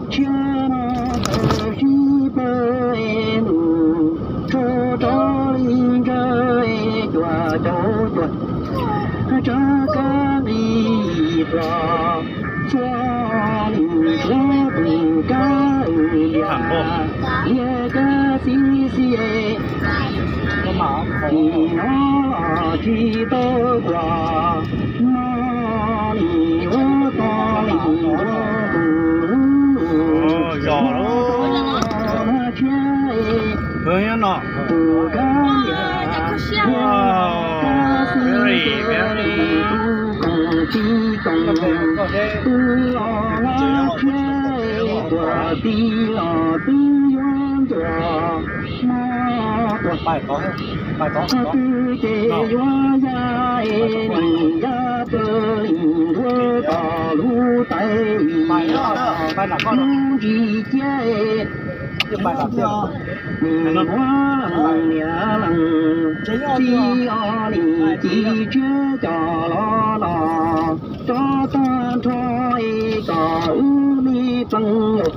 Tshiab no tawm sib pawg nus tso rau li ntsawg cuaj caum cuaj, tsab kab nqis plos txhua nws tshuav tus kab lias lias kab xib xib. Nim no los tsis tau tuaj, no nim ua tau li ua tus lub no tshiab tus kab lias lias kab xib xib tus koom tsis koom tus los lab tshiab tuaj ti los twb yuav ntuas no tuaj. Twb ces yuav ya es nim ya pawg li ntuav tom lub tais lub ntsis ciab es nim muab leej niam leej txiv os nim ci tshiab cov los no tso tag nrho es kom wb li plees.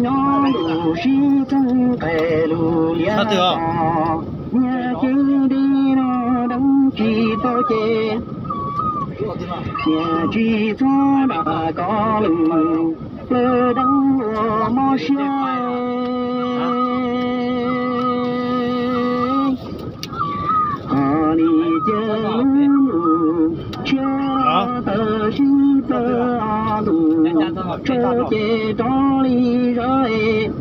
Nyob lus sib txheej qe lus liab os, niag cev nti no deev tsis tau ces niag tsis txhob nram koj lus plawv deev ua mob siab. Ho nim cia lub ntuj tshiab tawm sib pawg nus tso ces rov li zog es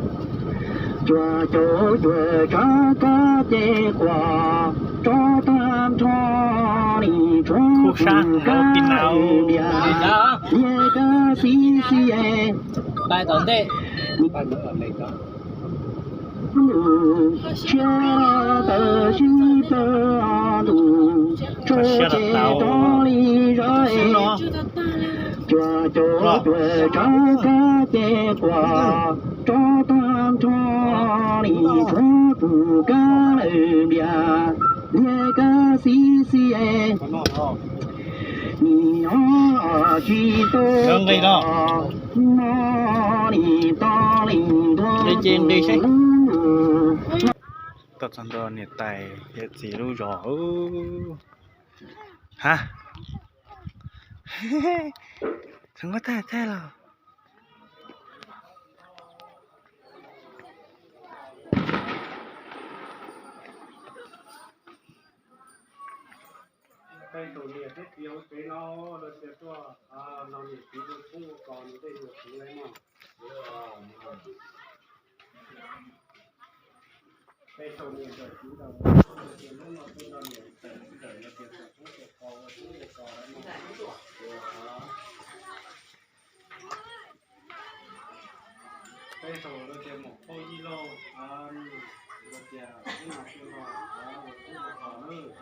cuaj caum cuaj tsab kab ces quas rov tag nrho nim tshuav tus kab lias lias kab xib xib es. Ntuj tshiab tawm sib pawg nus tso ces rov li zog es cuaj caum cuaj tsab kab ces quas rov tag nrho nim tshuav tus kab lias lias kab xib xib es. Nim no los tsis tau tuaj, no nim tau li ntuav tus lub no. Tuaj txog ntua niam tais yawm txiv lub zos. Ha, txhob nqa tag tag los. Peb tus niam thiab txiv hauv tsev no, lawv tias tuaj nrog niam txiv ua tshoob ua kos nws tej nyuag txiv lawm mog. Peb tus niam ntawm txiv ntawm, hnub no tuaj nrog niam ntawm txiv ntawm lawv tias ua tshoob ua kos, ua tshoob ua kos lawm mog. Peb tus lawv tias mus pauj yij lauj, lawv tias hnub no tuaj nrog ua tshoob ua kos nawb.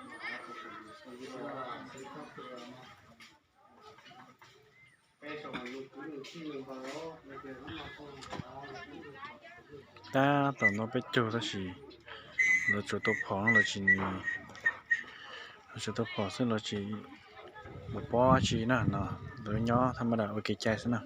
Tab tom no peb caug tab sis lawv tsuas tau phom los tsis, lawv tsuas tau phom xwb los tsis mus pob tsi na no, lawv nyob thaj maj dam ua kev cai xwb na.